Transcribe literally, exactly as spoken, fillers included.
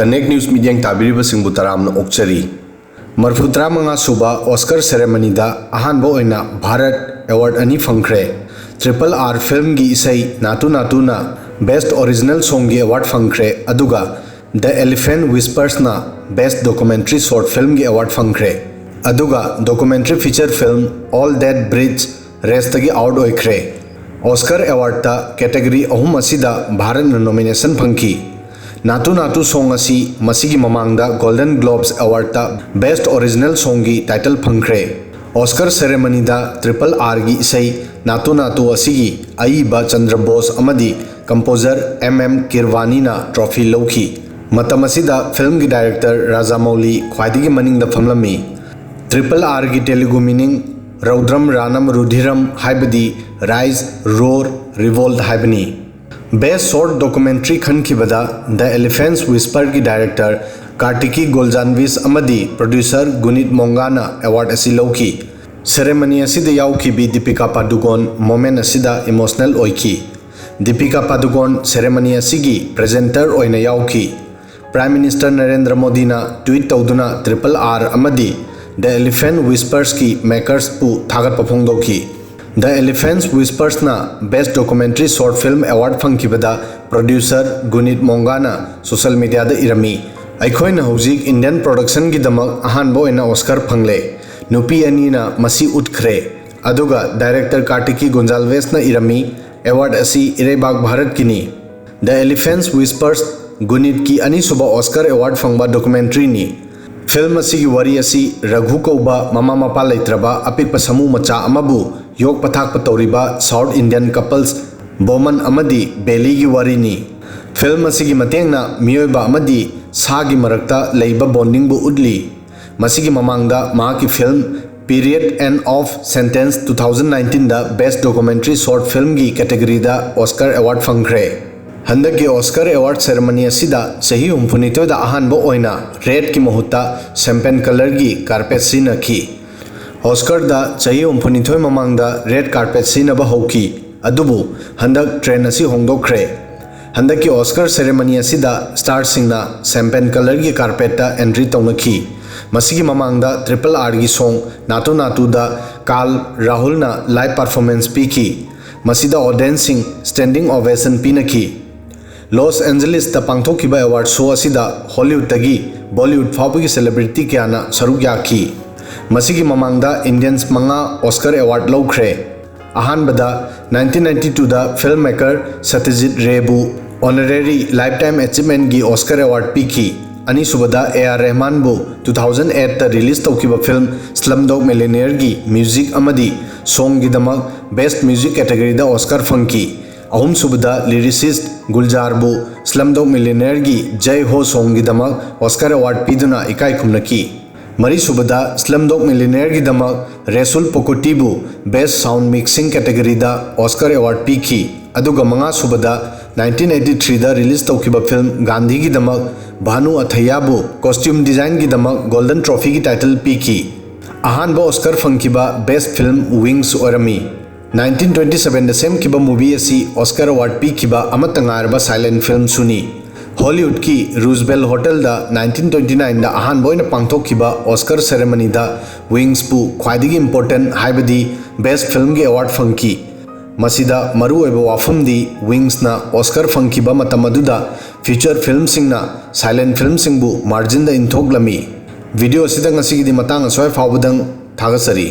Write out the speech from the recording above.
Connect News ꯃꯤꯠꯌꯦꯡ ꯇꯥꯕꯤꯔꯤꯕꯁꯤꯡꯕꯨ ꯇꯔꯥꯝꯅ ꯑꯣꯛꯆꯔꯤ꯫ ꯃꯔꯐꯨ ꯇꯔꯥꯃꯉꯥ ꯁꯨꯕ ꯑꯣꯁꯀꯔ ꯁꯦꯔꯦꯃꯅꯤꯗ ꯑꯍꯥꯟꯕ ꯑꯣꯏꯅ ꯚꯥꯔꯠ ꯑꯦꯋꯥꯔꯗ ꯑꯅꯤ ꯐꯪꯈ꯭ꯔꯦ꯫ ꯇ꯭ꯔꯤꯄꯜ ꯑꯥꯔ ꯐꯤꯜꯝꯒꯤ ꯏꯁꯩ ꯅꯥꯇꯨ ꯅꯥꯇꯨꯅ ꯕꯦꯁ ꯑꯣꯔꯤꯖꯤꯅꯦꯜ ꯁꯣꯡꯒꯤ ꯑꯦꯋꯥꯔꯗ ꯐꯪꯈ꯭ꯔꯦ, ꯑꯗꯨꯒ ꯗ ꯑꯦꯂꯤꯐꯦꯟꯠ ꯋꯤꯁꯄꯔꯁꯅ ꯕꯦꯁ ꯗꯣꯀꯨꯃꯦꯟꯇꯔꯤ ꯁꯣꯔꯠ ꯐꯤꯜꯝꯒꯤ ꯑꯦꯋꯥꯔꯗ ꯐꯪꯈ꯭ꯔꯦ꯫ ꯑꯗꯨꯒ documentary feature film all that breathes ꯔꯦꯁꯇꯒꯤ ꯑꯥꯎꯠ ꯑꯣꯏꯈ꯭ꯔꯦ꯫ ꯑꯣꯁꯀꯔ ꯑꯦꯋꯥꯔꯗꯇ ꯀꯦꯇꯦꯒꯣꯔꯤ ꯑꯍꯨꯝ ꯑꯁꯤꯗ ꯚꯥꯔꯠꯅ ꯅꯣꯃꯤꯅꯦꯁꯟ ꯐꯪꯈꯤ꯫ ꯅꯥꯇꯨ ꯅꯥꯇꯨ ꯁꯣꯡ ꯑꯁꯤ ꯃꯁꯤꯒꯤ ꯃꯃꯥꯡꯗ ꯒꯣꯜꯗꯟ ꯒ꯭ꯂꯣꯕꯁ ꯑꯦꯋꯥꯔꯗꯇ ꯕꯦꯁ ꯑꯣꯔꯤꯖꯤꯅꯦꯜ ꯁꯣꯡꯒꯤ ꯇꯥꯏꯇꯜ ꯐꯪꯈ꯭ꯔꯦ꯫ ꯑꯣꯁꯀꯔ ꯁꯦꯔꯦꯃꯅꯤꯗ ꯇ꯭ꯔꯤꯄꯜ ꯑꯥꯔꯒꯤ ꯏꯁꯩ ꯅꯥꯇꯨ ꯅꯥꯇꯨ ꯑꯁꯤꯒꯤ ꯑꯏꯕ ꯆꯟꯗ꯭ꯔ ꯕꯣꯁ ꯑꯃꯗꯤ ꯀꯝꯄꯣꯖꯔ ꯑꯦꯝ ꯑꯦꯝ ꯀꯤꯔꯋꯥꯅꯤꯅ ꯇ꯭ꯔꯣꯐꯤ ꯂꯧꯈꯤ꯫ ꯃꯇꯝ ꯑꯁꯤꯗ ꯐꯤꯜꯝꯒꯤ ꯗꯥꯏꯔꯦꯛꯇꯔ ꯔꯥꯖꯥꯃꯧꯂꯤ ꯈ꯭ꯋꯥꯏꯗꯒꯤ ꯃꯅꯤꯡꯗ ꯐꯝꯂꯝꯃꯤ꯫ ꯇ꯭ꯔꯤꯄꯜ ꯑꯥꯔꯒꯤ ꯇꯦꯂꯨꯒꯨ ꯃꯤꯅꯤꯡ ꯔꯧꯗ꯭ꯔꯝ ꯔꯥꯅꯝ ꯔꯨꯙꯤꯔꯝ ꯍꯥꯏꯕꯗꯤ ꯔꯥꯏꯖ, ꯔꯣꯔ, ꯔꯤꯚꯣꯜꯠ ꯍꯥꯏꯕꯅꯤ꯫ ꯕꯦꯁ ꯁꯣꯔꯠ ꯗꯣꯀꯨꯃꯦꯟꯇꯔꯤ ꯈꯟꯈꯤꯕꯗ ꯗ ꯑꯦꯂꯤꯐꯦꯟꯠ ꯋꯤꯁꯄꯔꯒꯤ ꯗꯥꯏꯔꯦꯛꯇꯔ ꯀꯥꯔꯇꯤꯀꯤ ꯒꯣꯜꯖꯥꯟꯚꯤꯁ ꯑꯃꯗꯤ ꯄ꯭ꯔꯣꯗ꯭ꯌꯨꯁꯔ ꯒꯨꯅꯤꯠ ꯃꯣꯡꯒꯥꯅ ꯑꯦꯋꯥꯔꯗ ꯑꯁꯤ ꯂꯧꯈꯤ꯫ ꯁꯦꯔꯦꯃꯅꯤ ꯑꯁꯤꯗ ꯌꯥꯎꯈꯤꯕꯤ ꯗꯤꯄꯤꯀꯥ ꯄꯥꯗꯨꯀꯣꯟ ꯃꯣꯃꯦꯟ ꯑꯁꯤꯗ ꯏꯃꯣꯁꯅꯦꯜ ꯑꯣꯏꯈꯤ꯫ ꯗꯤꯄꯤꯀꯥ ꯄꯥꯗꯨꯀꯣꯟ ꯁꯦꯔꯦꯃꯅꯤ ꯑꯁꯤꯒꯤ ꯄ꯭ꯔꯦꯖꯦꯟꯇꯔ ꯑꯣꯏꯅ ꯌꯥꯎꯈꯤ꯫ ꯄ꯭ꯔꯥꯏꯝ ꯃꯤꯅꯤꯁꯇꯔ ꯅꯔꯦꯟꯗ꯭ꯔ ꯃꯣꯗꯤꯅ ꯇ꯭ꯋꯤꯠ ꯇꯧꯗꯨꯅ ꯇ꯭ꯔꯤꯄꯜ ꯑꯥꯔ ꯑꯃꯗꯤ ꯗ ꯑꯦꯂꯤꯐꯦꯟꯠ ꯋꯤꯁꯄꯔꯁꯀꯤ ꯃꯦꯀꯔꯁꯄꯨ ꯊꯥꯒꯠꯄ ꯐꯣꯡꯗꯣꯛꯈꯤ꯫ ꯗ ꯑꯦꯂꯤꯐꯦꯟꯠ ꯋꯤꯁꯄꯔꯁꯅ best documentary short film award ꯐꯪꯈꯤꯕꯗ ꯄ꯭ꯔꯣꯗ꯭ꯌꯨꯁꯔ ꯒꯨꯅꯤꯠ ꯃꯣꯡꯒꯥꯅ ꯁꯣꯁꯦꯜ ꯃꯤꯗꯤꯌꯥꯗ ꯏꯔꯝꯃꯤ, "ꯑꯩꯈꯣꯏꯅ ꯍꯧꯖꯤꯛ ꯏꯟꯗꯤꯌꯟ ꯄ꯭ꯔꯣꯗꯛꯁꯟꯒꯤꯗꯃꯛ ꯑꯍꯥꯟꯕ ꯑꯣꯏꯅ ꯑꯣꯁꯀꯔ ꯐꯪꯂꯦ꯫ ꯅꯨꯄꯤ ꯑꯅꯤꯅ ꯃꯁꯤ ꯎꯠꯈ꯭ꯔꯦ"꯫ ꯑꯗꯨꯒ ꯗꯥꯏꯔꯦꯛꯇꯔ ꯀꯥꯔꯇꯤꯀꯤ ꯒꯣꯟꯖꯥꯜꯚꯦꯁꯅ ꯏꯔꯝꯃꯤ, "ꯑꯦꯋꯥꯔꯗ ꯑꯁꯤ ꯏꯔꯩꯕꯥꯛ ꯚꯥꯔꯠꯀꯤꯅꯤ"꯫ ꯗ ꯑꯦꯂꯤꯐꯦꯟꯠ ꯋꯤꯁꯄꯔꯁ ꯒꯨꯅꯤꯠꯀꯤ ꯑꯅꯤꯁꯨꯕ ꯑꯣꯁꯀꯔ ꯑꯦꯋꯥꯔꯗ ꯐꯪꯕ ꯗꯣꯀꯨꯃꯦꯟꯇꯔꯤꯅꯤ꯫ ꯐꯤꯜꯝ ꯑꯁꯤꯒꯤ ꯋꯥꯔꯤ ꯑꯁꯤ ꯔꯘꯨ ꯀꯧꯕ ꯃꯃꯥ ꯃꯄꯥ ꯂꯩꯇ꯭ꯔꯕ ꯑꯄꯤꯛꯄ ꯁꯥꯃꯨ ꯃꯆꯥ ꯑꯃꯕꯨ ꯌꯣꯛꯄ ꯊꯥꯛꯄ ꯇꯧꯔꯤꯕ ꯁꯥꯎꯠ ꯏꯟꯗꯤꯌꯟ ꯀꯄꯜꯁ ꯕꯣꯃꯟ ꯑꯃꯗꯤ ꯕꯦꯂꯤꯒꯤ ꯋꯥꯔꯤꯅꯤ꯫ ꯐꯤꯜꯝ ꯑꯁꯤꯒꯤ ꯃꯇꯦꯡꯅ ꯃꯤꯑꯣꯏꯕ ꯑꯃꯗꯤ ꯁꯥꯒꯤ ꯃꯔꯛꯇ ꯂꯩꯕ ꯕꯣꯟꯗꯤꯡꯕꯨ ꯎꯠꯂꯤ꯫ ꯃꯁꯤꯒꯤ ꯃꯃꯥꯡꯗ ꯃꯍꯥꯛꯀꯤ film Period End of Sentence two thousand nineteenꯗ Best Documentary Short Filmꯒꯤ ꯀꯦꯇꯦꯒꯣꯔꯤꯗ ꯑꯣꯁꯀꯔ ꯑꯦꯋꯥꯔꯗ ꯐꯪꯈ꯭ꯔꯦ꯫ ꯍꯟꯗꯛꯀꯤ ꯑꯣꯁꯀꯔ ꯑꯦꯋꯥꯔꯗ ꯁꯦꯔꯦꯃꯅꯤ ꯑꯁꯤꯗ ꯆꯍꯤ ꯍꯨꯝꯐꯨꯅꯤꯊꯣꯏꯗ ꯑꯍꯥꯟꯕ ꯑꯣꯏꯅ ꯔꯦꯗꯀꯤ ꯃꯍꯨꯠꯇ ꯁꯦꯝꯄꯦꯟ ꯀꯂꯔꯒꯤ ꯀꯥꯔꯄꯦꯠ ꯁꯤꯖꯤꯟꯅꯈꯤ꯫ ꯑꯣꯁꯀꯔꯗ ꯆꯍꯤ ꯍꯨꯝꯐꯨꯅꯤꯊꯣꯏ ꯃꯃꯥꯡꯗ ꯔꯦꯗ ꯀꯥꯔꯄꯦꯠ ꯁꯤꯖꯤꯟꯅꯕ ꯍꯧꯈꯤ, ꯑꯗꯨꯕꯨ ꯍꯟꯗꯛ ꯇ꯭ꯔꯦꯟ ꯑꯁꯤ ꯍꯣꯡꯗꯣꯛꯈ꯭ꯔꯦ꯫ ꯍꯟꯗꯛꯀꯤ ꯑꯣꯁꯀꯔ ꯁꯦꯔꯦꯃꯅꯤ ꯑꯁꯤꯗ ꯁ꯭ꯇꯥꯔꯁꯤꯡꯅ ꯁꯦꯝꯄꯦꯟ ꯀꯂꯔꯒꯤ ꯀꯥꯔꯄꯦꯠꯇ ꯑꯦꯟꯇ꯭ꯔꯤ ꯇꯧꯅꯈꯤ꯫ ꯃꯁꯤꯒꯤ ꯃꯃꯥꯡꯗ ꯇ꯭ꯔꯤꯄꯜ ꯑꯥꯔꯒꯤ ꯁꯣꯡ ꯅꯥꯇꯨ ꯅꯥꯇꯨꯗ ꯀꯥꯔꯜ ꯔꯥꯍꯨꯜꯅ ꯂꯥꯏꯚ ꯄꯔꯐꯣꯔꯃꯦꯟꯁ ꯄꯤꯈꯤ꯫ ꯃꯁꯤꯗ ꯑꯣꯗꯤꯌꯦꯟꯁꯁꯤꯡ ꯁ꯭ꯇꯦꯟꯗꯤꯡ ꯑꯣꯚꯦꯁꯟ ꯄꯤꯅꯈꯤ꯫ ꯂꯣꯁ ꯑꯦꯟꯖꯂꯤꯁꯇ ꯄꯥꯡꯊꯣꯛꯈꯤꯕ ꯑꯦꯋꯥꯔꯗ ꯁꯣ ꯑꯁꯤꯗ ꯍꯣꯂꯤꯋꯨꯗꯇꯒꯤ ꯕꯣꯂꯤꯋꯨꯗ ꯐꯥꯎꯕꯒꯤ ꯁꯦꯂꯦꯕ꯭ꯔꯤꯇꯤ ꯀꯌꯥꯅ ꯁꯔꯨꯛ ꯌꯥꯈꯤ꯫ ꯃꯁꯤꯒꯤ ꯃꯃꯥꯡꯗ ꯏꯟꯗꯤꯌꯟꯁ ꯃꯉꯥ ꯑꯣꯁꯀꯔ ꯑꯦꯋꯥꯔꯗ ꯂꯧꯈ꯭ꯔꯦ꯫ ꯑꯍꯥꯟꯕꯗ ꯅꯥꯏꯟꯇꯤꯟ ꯅꯥꯏꯟꯇꯤ ꯇꯨꯗ ꯐꯤꯜꯝ ꯃꯦꯀꯔ ꯁꯇ꯭ꯌꯖꯤꯠ ꯔꯦꯕꯨ ꯑꯣꯅꯔꯦꯔꯤ ꯂꯥꯏꯐꯇꯥꯏꯝ ꯑꯦꯆꯤꯞꯃꯦꯟꯒꯤ ꯑꯣꯁꯀꯔ ꯑꯦꯋꯥꯔꯗ ꯄꯤꯈꯤ꯫ ꯑꯅꯤꯁꯨꯕꯗ ꯑꯦ ꯑꯥꯔ ꯔꯦꯍꯃꯥꯟꯕꯨ ꯇꯨ ꯊꯥꯎꯖꯟ ꯑꯦꯠꯇ ꯔꯤꯂꯤꯖ ꯇꯧꯈꯤꯕ ꯐꯤꯜꯝ ꯁ꯭ꯂꯝꯗꯣꯒ ꯃꯤꯂꯤꯅꯤꯌꯔꯒꯤ ꯃ꯭ꯌꯨꯖꯤꯛ ꯑꯃꯗꯤ ꯁꯣꯡꯒꯤꯗꯃꯛ ꯕꯦꯁ꯭ꯠ ꯃ꯭ꯌꯨꯖꯤꯛ ꯀꯦꯇꯦꯒꯣꯔꯤꯗ ꯑꯣꯁꯀꯔ ꯐꯪꯈꯤ꯫ ꯑꯍꯨꯝꯁꯨꯕꯗ ꯂꯤꯔꯤꯁꯤꯁ꯭ꯠ ꯒꯨꯜꯖꯥꯔꯕꯨ ꯁ꯭ꯂꯝꯗꯣꯒ ꯃꯤꯂꯤꯅꯤꯌꯔꯒꯤ ꯖꯩ ꯍꯣ ꯁꯣꯡꯒꯤꯗꯃꯛ ꯑꯣꯁꯀꯔ ꯑꯦꯋꯥꯔꯗ ꯄꯤꯗꯨꯅ ꯏꯀꯥꯏ ꯈꯨꯝꯅꯈꯤ꯫ ꯃꯔꯤꯁꯨꯕꯗ ꯁ꯭ꯂꯝꯗꯣꯒ ꯃꯤꯂꯤꯅꯤꯌꯔꯒꯤꯗꯃꯛ ꯔꯦꯁꯨꯜ ꯄꯣꯀꯨꯇꯤꯕꯨ best sound mixing ꯀꯦꯇꯦꯒꯣꯔꯤꯗ Oscar award ꯄꯤꯈꯤ꯫ ꯑꯗꯨꯒ ꯃꯉꯥꯁꯨꯕꯗ ꯅꯥꯏꯟꯇꯤꯟ ꯑꯩꯠꯇꯤ ꯊ꯭ꯔꯤꯗ ꯔꯤꯂꯤꯖ ꯇꯧꯈꯤꯕ ꯐꯤꯜꯝ ꯒꯥꯟꯙꯤꯒꯤꯗꯃꯛ ꯚꯥꯅꯨ ꯑꯊꯩꯌꯥꯕꯨ ꯀꯣꯁꯇ꯭ꯌꯨꯝ ꯗꯤꯖꯥꯏꯟꯒꯤꯗꯃꯛ ꯒꯣꯜꯗꯟ ꯇ꯭ꯔꯣꯐꯤꯒꯤ ꯇꯥꯏꯇꯜ ꯄꯤꯈꯤ꯫ ꯑꯍꯥꯟꯕ ꯑꯣꯁꯀꯔ ꯐꯪꯈꯤꯕ ꯕꯦꯁ꯭ꯠ ꯐꯤꯜꯝ ꯋꯤꯡꯁ ꯑꯣꯏꯔꯝꯃꯤ꯫ ꯅꯥꯏꯟꯇꯤꯟ ꯇ꯭ꯋꯦꯟꯇꯤ ꯁꯚꯦꯟꯗ ꯁꯦꯝꯈꯤꯕ ꯃꯨꯚꯤ ꯑꯁꯤ ꯑꯣꯁꯀꯔ ꯑꯦꯋꯥꯔꯗ ꯄꯤꯈꯤꯕ ꯑꯃꯠꯇ ꯉꯥꯏꯔꯕ ꯁꯥꯏꯂꯦꯟꯠ ꯐꯤꯜꯝꯁꯨꯅꯤ꯫ ꯍꯣꯂꯤꯋꯨꯗꯀꯤ ꯔꯨꯖꯕꯦꯜ ꯍꯣꯇꯦꯜꯗ ꯅꯥꯏꯟꯇꯤꯟ ꯇ꯭ꯋꯦꯟꯇꯤ ꯅꯥꯏꯟꯗ ꯑꯍꯥꯟꯕ ꯑꯣꯏꯅ ꯄꯥꯡꯊꯣꯛꯈꯤꯕ ꯑꯣꯁꯀꯔ ꯁꯦꯔꯦꯃꯅꯤꯗ ꯋꯤꯡꯁꯄꯨ ꯈ꯭ꯋꯥꯏꯗꯒꯤ ꯏꯝꯄꯣꯔꯇꯦꯟꯠ, ꯍꯥꯏꯕꯗꯤ ꯕꯦꯁ꯭ꯠ ꯐꯤꯜꯝꯒꯤ ꯑꯦꯋꯥꯔꯗ ꯐꯪꯈꯤ꯫ ꯃꯁꯤꯗ ꯃꯔꯨꯑꯣꯏꯕ ꯋꯥꯐꯝꯗꯤ ꯋꯤꯡꯁꯅ ꯑꯣꯁꯀꯔ ꯐꯪꯈꯤꯕ ꯃꯇꯝ ꯑꯗꯨꯗ ꯐꯤꯆꯔ ꯐꯤꯜꯝꯁꯤꯡꯅ ꯁꯥꯏꯂꯦꯟꯠ ꯐꯤꯜꯝꯁꯤꯡꯕꯨ ꯃꯥꯔꯖꯤꯟꯗ ꯏꯟꯊꯣꯛꯂꯝꯃꯤ꯫ ꯚꯤꯗꯤꯑꯣ ꯑꯁꯤꯗ ꯉꯁꯤꯒꯤꯗꯤ ꯃꯇꯥꯡ ꯑꯁ꯭ꯋꯥꯏ ꯐꯥꯎꯕꯗꯪ꯫ ꯊꯥꯒꯠꯆꯔꯤ꯫